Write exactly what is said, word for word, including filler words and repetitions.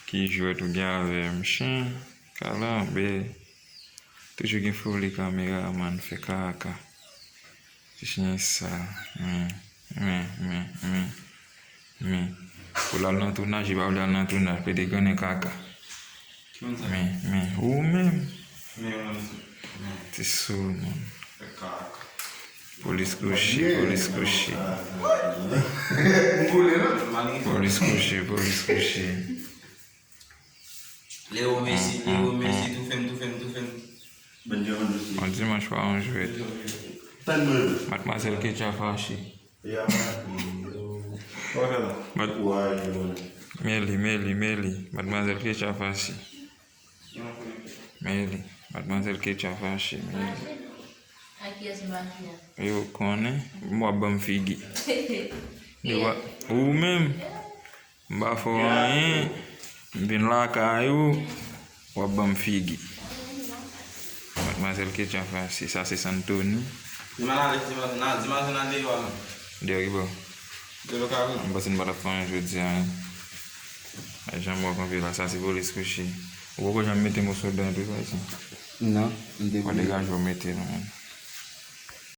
Ki jwèt ou gen avè m? Chen, kalanbè. Toujou gen foli kameramann fè kaka. Ti chen sa. Men, men, men, men, men. Pou l al nan tounaj, li pa vle al nan tounaj. Pede grennen kaka. Men, men, ou menm. Ti soul, man. Polis kouche, polis kouche. Polis kouche, polis kouche. Leo Messi, Leo Messi, toufe m, toufe m, toufe m. Yon dimanch pa yon jwèt. Madmwazèl Ketcha fache. Mad- Men li, men li, men li. Madmwazèl Ketcha fache. Men li. Madmwazèl Ketcha fache, men li. Yo konnen, m w ap ban m figi. Yo pa, ou menm, m pa fè w anyen, m vin lakay ou, w ap ban m figi. Madmwazèl Ketcha fache, sa se Santoni. Dimanch nan, dimanch nan deyò a menm. Deyò ki bò? Deyò kare. M panse n pa t ap fè anyen jodi a, men. Jan m wè w kanpe la, sa se polis kouche. Ou poko janm mete moso dan tou, sa, sa? Non, m te. Ou degaje w mete l, men.